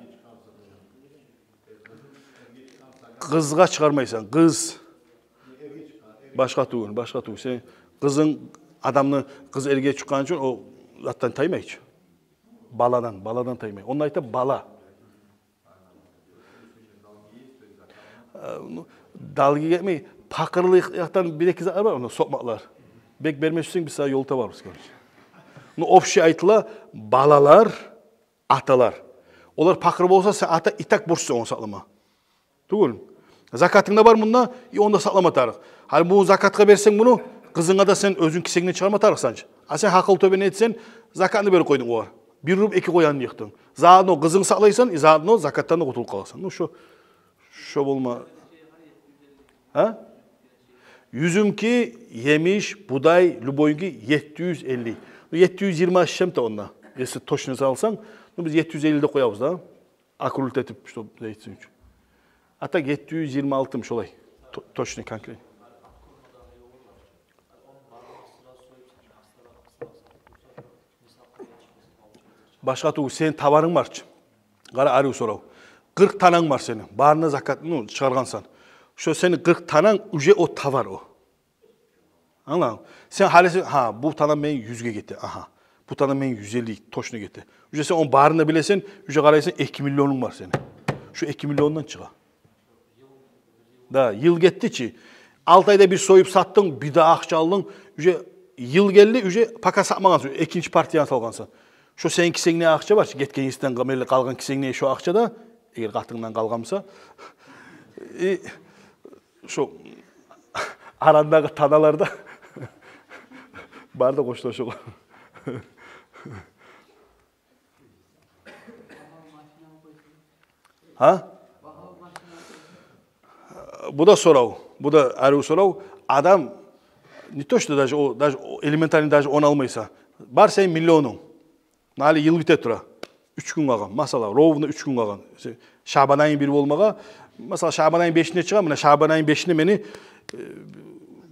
Къызгъа чыгъармайсан, къыз. Башгъа тюгюл, башгъа тюгюл. Сен къызынг, адамны, къыз эрге чыкъгъан учун о затдан таймай чы. Баладан, баладан таймай. Онда айта бала. Э, ну, долгиге гетмей, пакъырлыкъ якъдан бир-эки затлар бар, ону сокъмакълар. Бек бермесенг, биз сагъа ёл табарбыз, короче. Ну, общий айтыла, балалар, аталар. Олар пакъыр болса, сен ата, и так борчлусан ону сакълама. Тюгюл. Закатынг да бар мунда, и ону да сакълама тарыкъ. Гьали муну закатгъа берсенг муну, къызынга да сен оьзюнг кисенгден чыгъарма тарыкъсан чы. А сен гьакъыл тёбе не этсенг, закатны берип къойдунг огъар. Бир уруп эки къоянны йыкъдынг. Заодно къызынгны сакълайсан, и заодно закатдан да къутулуп къаласан. Ну, шо, шо болма. Гьа? Юзюмки, емиш, будай, любойнуки етти юз элли. Ну, етти юз йигирма шем де онда. Если точно салсанг, ну, биз етти юз элли деп къоябыз да. Округлить этип, чтоб зайытсын учун. А так етти юз йигирма алтымы шолай. То-, точно, конкретно. Башгъа тюгюл, сени товарынг бар чы. Къара, арив сорав. Къыркъ тананг бар сени. Барына закат, ну, чыгъаргъансан. Шо сени къыркъ тананг уже о товар о. Англадынг? Сен гьали сен, гьа, бу тана мени юзге гете, агьа. Бу тана мени юз элли точно гете. Уже сен ону барын да билесен, уже къарайсан, эки миллионунг бар сени. Шо эки миллиондан чыгъа. Да, йыл гетди чи. Алты айда бир союп сатдынг, бир де акъча алдынг, уже йыл гелди, уже пока сатмагъансан, экинчи партияны салгъансан. Шо сени кисенгде акъча бар чы, гетген йылдан къа-, мели къалгъан кисенгде шо акъча да, эгер къатынгдан къалгъан буса, и шо арандагъы таналар да бары да къошула шогъар. Гьа? Бу да сорав, бу да арив сорав. Адам не то что даже о, даже о, элементарный даже ону алмайса. Бар сени миллионунг. Гьали йыл бите тура. Уьч гюн къалгъан. Масала, ровно уьч гюн къалгъан. Шабан айны бир болмагъа. Масала, шабан айны бешинде чыгъа, муна шабан айны бешинде мени, э,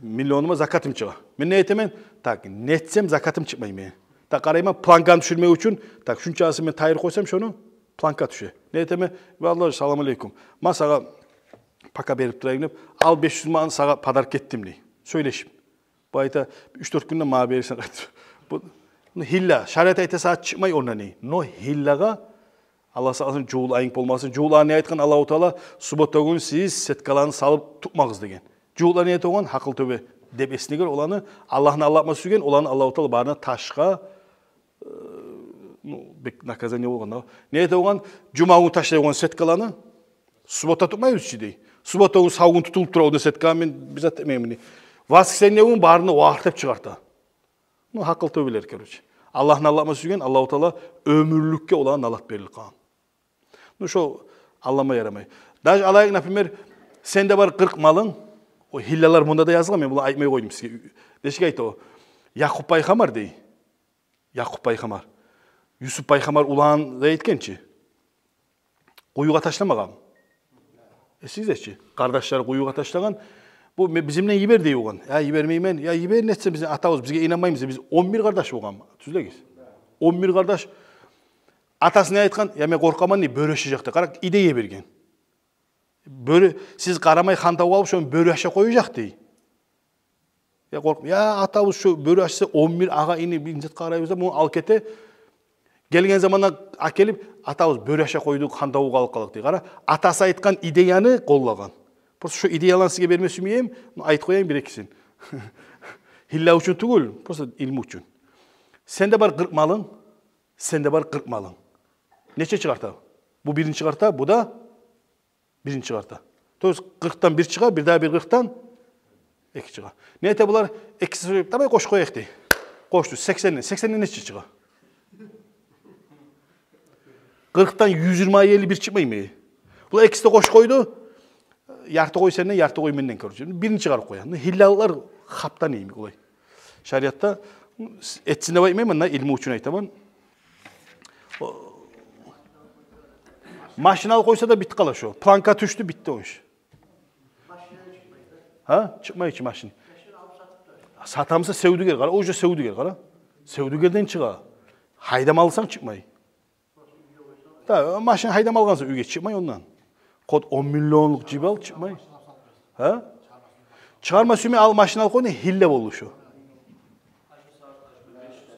миллионума закатым чыгъа. Мен не этемен? Так, не этсем закатым чыкъмай мени. Так, къарайман, планканы тюшюрмек учун, так, шунчасы мен тайдырып къойсам шону, планка тюше. Не этемен? Валлагь, салам алейкум. Ма сагъа пока берип турайым деп, ал беш юз манат, сагъа подарок этдим дей. Сёйлешип. Бу айта, уьч-дёрт гюнден магъа берирсен къайтып. Бу, ну, гьилла. Шариат айта, сагъа чыкъмай ондан не. Но гьиллагъа Аллагь сакъласын, жувлу айынг болмасын. Жувлу айынг не айтгъан Аллагьу Таала? Суббота гюн сиз сеткаланы салып тутмагъыз деген. Жувлу айынг не этеген? Гьакъыл тёбе деп эсине геле оланы. Аллагьны алдатма сюйген, оланы Аллагьу Таала барына ташгъа, э, ну, бек наказание болгъан да. Не этеген? Жума гюн ташлайгъан сеткаланы суббота тутмайбыз чы дей. Суббота гюн, сав гюн тутулуп тура, онда сетка мен бир зат этмеймен дей. Воскресенье гюн барына варх деп чыгъарта. Ну, гьакъыл тёбелер, короче. Аллагьны алдатма сюйген, Аллагьу Таала оьмюрлюкге оланы налат берилип къалгъан. Ну, шо алдама ярамай. Даже алайыкъ, например, сенде бар къыркъ малынг, о гьиллалар мунда да язылгъан, мен буну айтмай къойдум сизге. Нечик айта о? Якъуб пайхаммар дей. Якъуб пайхаммар. Юсуп пайхаммар уланын да этген чи. Къуюгъа ташламагъан. Эсигизде чи, къардашлары къуюгъа ташлагъан. Бу ме-, бизин булан йибер дей болгъан. Я йибермеймен, я йибер, не этсе, бизин атабыз, бизге инанмаймы, биз он бир къардаш болгъан. Тюзлегиз. Он бир къардаш. Атасы не айтгъан? Я мен къоркъаман дей, бёрю ашажакъ деп. Къара, идея берген. Бёрю, сиз къарамай хантав къалып, шону бёрю ашап къояжакъ дей. Я къоркъ-, я атабыз, шо бёрю ашаса, он бир агъа-ини бир зат къарайбыз да, муну алып гете. Гелген заманда алып гелип, атабыз бёрю ашап къойду, хантав къалып къалдыкъ дей. Къара, атасы айтгъан идеяны къоллагъан. Просто шо идеяланы сизге берме сюймеймен, но айтып къояйым бир-экисин. Гьилла учун тюгюл, просто илму учун. Сенде бар къыркъ малынг, сенде бар къыркъ малынг. Нече чыгъарта? Бу бирин чыгъарта, бу да бирин чыгъарта. То есть къыркъдан бир чыгъа, бир дагъы бир къыркъдан эки чыгъа. Не эте булар? Экиси сорайып, давай къошуп къояйыкъ дей. Къошду, сексенден. Сексенден нече чыгъа? Къыркъдан юз йигирма, элли бир чыкъмаймы? Булар экиси де къошуп къойду. Ярты къой сенден, ярты къой менден, короче. Бирин чыгъарып къоя. Ну, гьиллалар къаптан йимик олай. Шариатда этсин деп айтмайман, мына илму учун айтаман. О, машина алып къойса да битип къала шо. Планка тюшдю, битди о иш. Гьа? Чыкъмай чы машин. Сатамса севдюгер, къара, уже севдюгер, къара. Севдюгерден чыгъа. Гьайдамалсанг чыкъмай. Да, машин гьайдамалгъанса уьйге, чыкъмай ондан. Къот он миллионлукъ жыйып ал, чыкъмай. Гьа? Чыгъарма сюймей ал машин ал къой, не гьилле болду шо.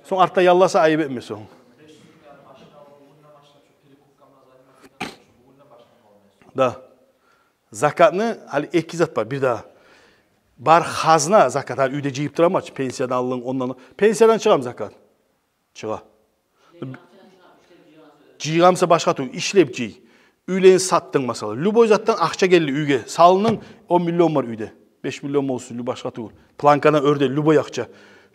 Сонг артда ялласа, айып этме сонг. Да. Закатны гьали эки зат бар, бир дагъы. Бар хазна закат, гьали уьйде жыйып тураман чы, пенсиядан алынып, ондан. Пенсиядан чыгъамы закат? Чыгъа. Жыйгъанса башгъа тюгюл, ишлеп жый. Уьйлени сатдынг, масала. Любой затдан акъча гелди уьйге. Салынынг, он миллион бар уьйде. Беш миллион болсун, любой, башгъа тюгюл. Планкадан оьрде любой акъча.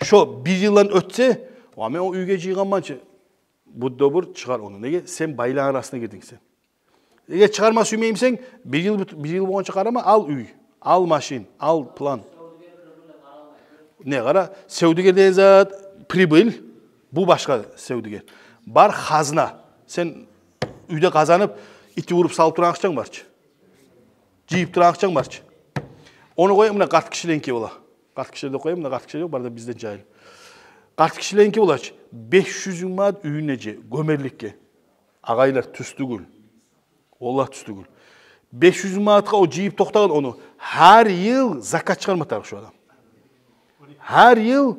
Шо бир йылдан оьтсе, ва мен о уьйге жыйгъанман чы. Будда бир чыгъар ону. Неге? Сен байланы арасына гирдинг сен. Эгер чыгъарма сюймеймисен, бир йыл бит-, бир йыл болгъанча къарама, ал уьй, ал машин, ал план. Не, къара, севдюгер деген зат прибыль, бу башгъа севдюгер. Бар хазна. Сен уьйде къазанып, ити уруп салып турагъан акъчанг бар чы. Жыйып турагъан акъчанг бар чы. Ону къой, муна къарт кишилеринки бола. Къарт кишилер де къой, муна къарт кишилер ёкъ, бары да бизден жагьил. Къарт кишилеринки бола чы. Беш юз минг манат уьюне же, гёмерликге. Агъайлар, тюз тюгюл. Валлагь, тюз тюгюл. Беш юз минг манатгъа о жыйып токътагъан ону. Гьар йыл закат чыгъарма тарыкъ шо адам. Гьар йыл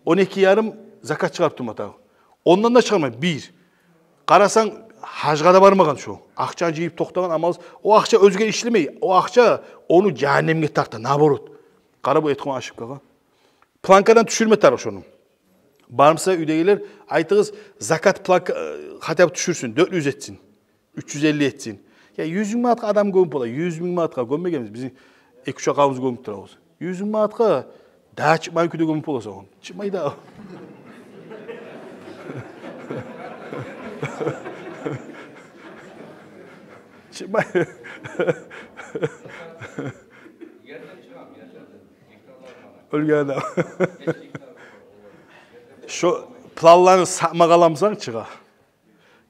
он эки ярым закат чыгъарып турма тарыкъ. Ондан да чыгъармай, бир. Къарасанг, гьажгъа да бармагъан шо. Акъчаны жыйып токътагъан, амалсыз. О акъча оьзюне ишлемей. О акъча ону жагьаннемге тарта, наоборот. Къара бу этген ошибкагъа. Планкадан тюшюрме тарыкъ шону. Бармыса уьйдегилер, айтыгъыз, закат планка, э, хотя бы тюшюрсюн, дёрт юз этсин, уьч юз элли этсин. Я, юз минг манатгъа адам гёмюп бола, юз минг манатгъа гёммегенбиз. Бизин эки-уьч акъабыз гёмюп турабыз. Юз минг манатгъа да чыкъмай кюйде гёмюп боласан. Чыкъмай да. Чыкъмай. Оьлген адам. Шо планланы сатма къаламсан, чыгъа.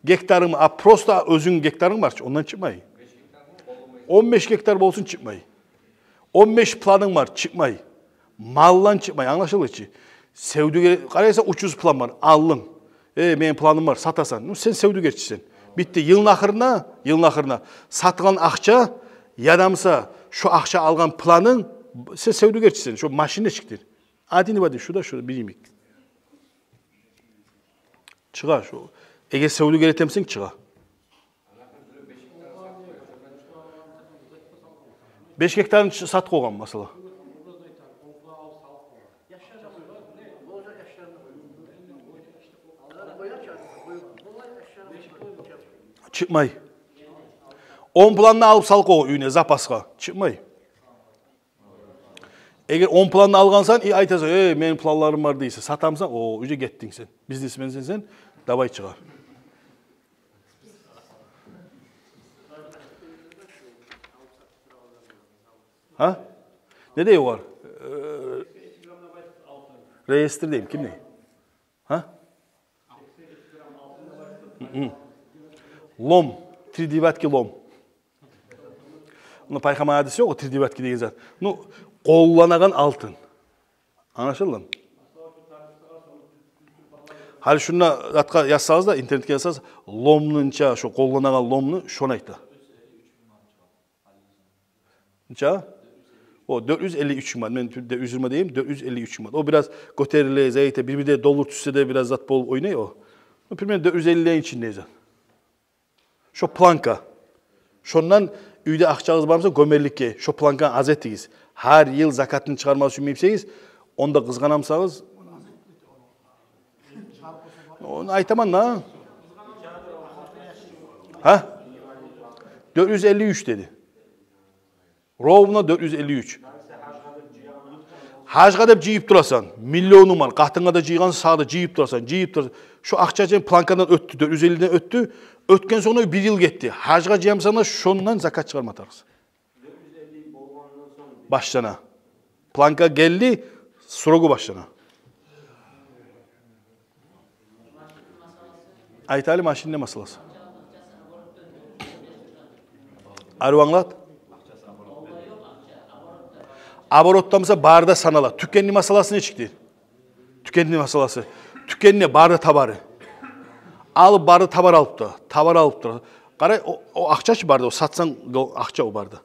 Гектарынг, а, просто оьзюнг гектарынг бар чы, ондан чыкъмай. Он беш гектар болсун, чыкъмай. Он беш планынг бар, чыкъмай. Малдан чыкъмай, англашылды чы. Севдюгер, къарайсан, учуз план бар, алдынг. Э, мени планым бар, сатасан. Ну, сен севдюгерчисен. Битди, йылны ахырына, йылны ахырына сатгъан акъча, ядамса шо акъча алгъан планынг, сен севдюгерчисен, шо машин нечикдир. Адини бади, шу да, шу да бир йимик. Чыгъа шо. Эгер севдюгер этемисен, чыгъа. Беш гектарын чы-, сатып къойгъан, масала. Чыкъмай. Он планны алып салып къойгъан уьюне, запасгъа. Чыкъмай. Эгер он планны алгъансан, и айтасан, «Эй, мени планларым бар», — дейсен, сатамсан, о, уже гетдинг сен. Бизнесменсен сен, давай, чыгъар. Гьа? Не дей огъар? Э, реестр дейми, ким дей? Гьа? Мгм. Лом, три девятки лом. Ну, пайхаммар гьадиси ёкъ, три девятки деген зат. Ну, къолланагъан алтын. Англашылдымы? Гьали шунда затгъа язсагъыз да, интернетге язсагъыз, ломну нече, шо къолланагъан ломну, шону айта. Нече? О, дёрт юз элли уьч минг манат. Мен тюрде уьзюрме дейим, дёрт юз элли уьч минг манат. О бираз гётериле, зайыта, бир-бирде доллар тюшсе де бираз зат болуп ойнай о. Ну, примерно, дёрт юз эллиден ичинде зат. Шо планка. Шондан уьйде акъчагъыз бармыса, гёмерликге, шо планканы аз этигиз. Гьар йыл закатын чыгъарма сюймейсегиз, онда къызгъанамсагъыз, ону айтаман да. Гьа? Дёрт юз элли уьч деди. Ровно дёрт юз элли уьч. Гьажгъа деп жыйып турасан, миллионунг бар, къатынга да жыйгъансан, сагъа да жыйып турасан, жыйып турасан. Шо акъча сен планкадан оьтдю, дёрт юз эллиден оьтдю. Оьтген сонг бир йыл гетди. Гьажгъа жыямысан да, шондан закат чыгъарма тарыкъсан. Башлана. Планка гелди, срогу башлана. Айтайым, машинни масъаласы. Арив англат. Оборотда буса бары да санала. Тюкенни масъаласы нечикдир? Тюкенни масъаласы. Тюкенни бары да товары. Алып бары да товар алып тура. Товар алып тура. Къара, о, о акъча чы бары да, о сатсанг, о акъча о бары да.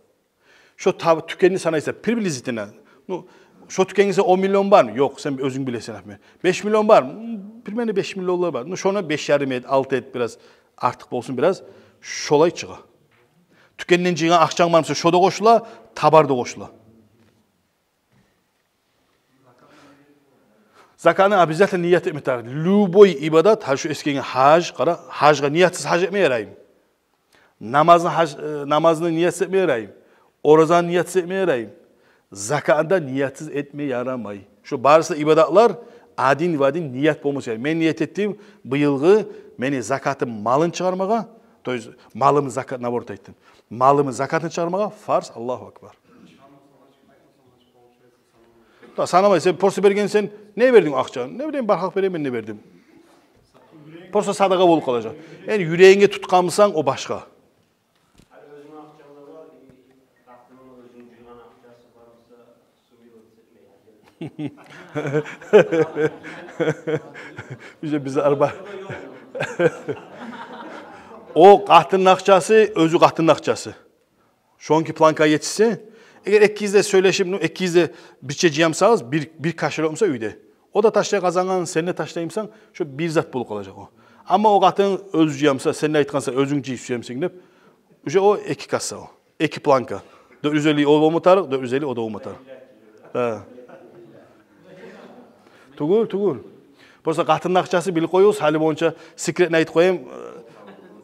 Шо тав-, тюкенни санайса, приблизительно. Ну, шо тюкенинге он миллион бармы? Ёкъ, сен оьзюнг билесен, например. Беш миллион бармы? М, примерно беш миллионлар бар. Ну, шону беш ярым эт, алты эт, бираз артыкъ болсун, бираз. Шолай чыгъа. Тюкенден жыйгъан акъчанг бар буса, шо да къошула, товар да къошула. Закатны обязательно ният этме тарыкъ. Любой ибадат, гьали шу эсгерген гьаж, къара, гьажгъа ниятсыз гьаж этме яраймы? Намазны гьаж-, э, намазны ниятсыз этме яраймы? Оразаны ниятсыз этме яраймы? Закатны да ниятсыз этме ярамай. Шу барысы да ибадатлар один в один ният болмаса ярай. Мен ният этдим быйылгъы мени закатым малын чыгъармагъа, то есть малымны закат, наоборот айтдым. Малымны закатын чыгъармагъа фарз, Аллагьу акбар. Да санамай, сен просто берген, сен не бердинг акъчаны? Не билейим, бархакъ беремен, не бердим? Просто садагъа болуп къалажакъ. Энни юрегинге тутгъан бусанг, о башгъа. Уже биз арба. О къатынны акъчасы, оьзю къатынны акъчасы. Шонки планкагъа етишсе, эгер экигиз де сёйлешип, ну, экигиз де бирче жыямсагъыз, бир, бир кошелёк буса уьйде. О да ташлай къазангъанын, сен де ташлаймсан, шо бир зат болуп къалажакъ о. Амма о къатын оьзю жыямса, сен де айтгъансан, оьзюнг жыйып сюемсен деп, уже о эки касса о. Эки планка. Дёрт юз элли о болма тарыкъ, дёрт юз элли о да болма тарыкъ. Гьа. Тюгюл, тюгюл. Просто къатынны акъчасы, билип къоюгъуз, гьали болгъунча секретно айтып къояйым. Э,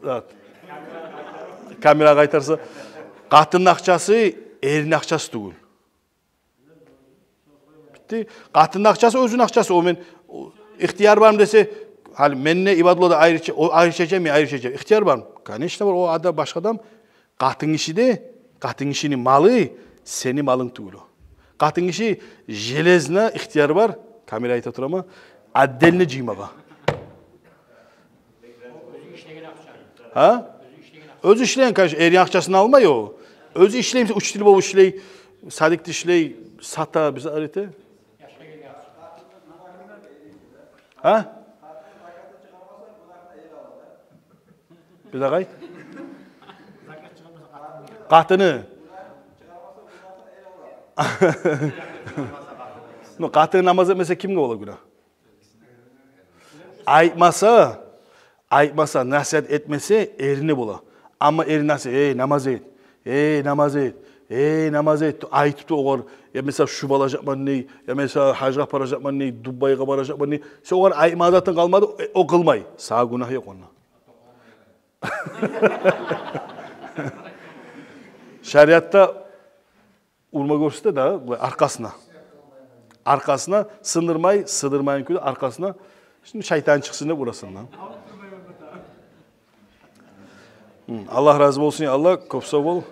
зат. Камера къайтарса. Къатынны акъчасы эрни акъчасы тюгюл. Битди. Къатынны акъчасы оьзюню акъчасы. О мен, о, ихтияр бармы десе, гьали мен де, Ибадулла да айрыча, о айрыча жай, мен айрыча жай. Ихтияр бармы? Конечно бар. О адам, башгъа адам. Къатынгиши де, къатынгишини малы сени малынг тюгюл о. Къатынгиши железно ихтияр бар, камера айта турама, отдельно жыймагъа. Гьа? Оьзю ишлеген, конечно, эрни акъчасын алмай о. Оьзю ишлеймисе, учитель болуп ишлей, садикде ишлей, сата, биз арете. Гьа? Бир дагъы айт. Къатыны. Ну, къатыны намаз этмесе, кимге бола гюнагь? Айтмаса, айтмаса, насигьат этмесе, эрине бола. Амма эри насигьат, «Эй, намаз эт, эй, намаз эт, эй, намаз эт», — айтып да огъар, я, масала, шуба алажакъман дей, я, масала, гьажгъа апаражакъман дей, Дубайгъа баражакъман дей. Сен огъар айтма затынг къалмады, э, о къылмай. Сагъа гюнагь ёкъ онда. Шариатда урма гёрсете да, булай аркъасына. Аркъасына сындырмай, сыдырмайын кюйде аркъасына. Шунда шайтан чыкъсын деп урасан да. Гьм, Аллагь рази болсун, я Аллагь, кёп сав бол.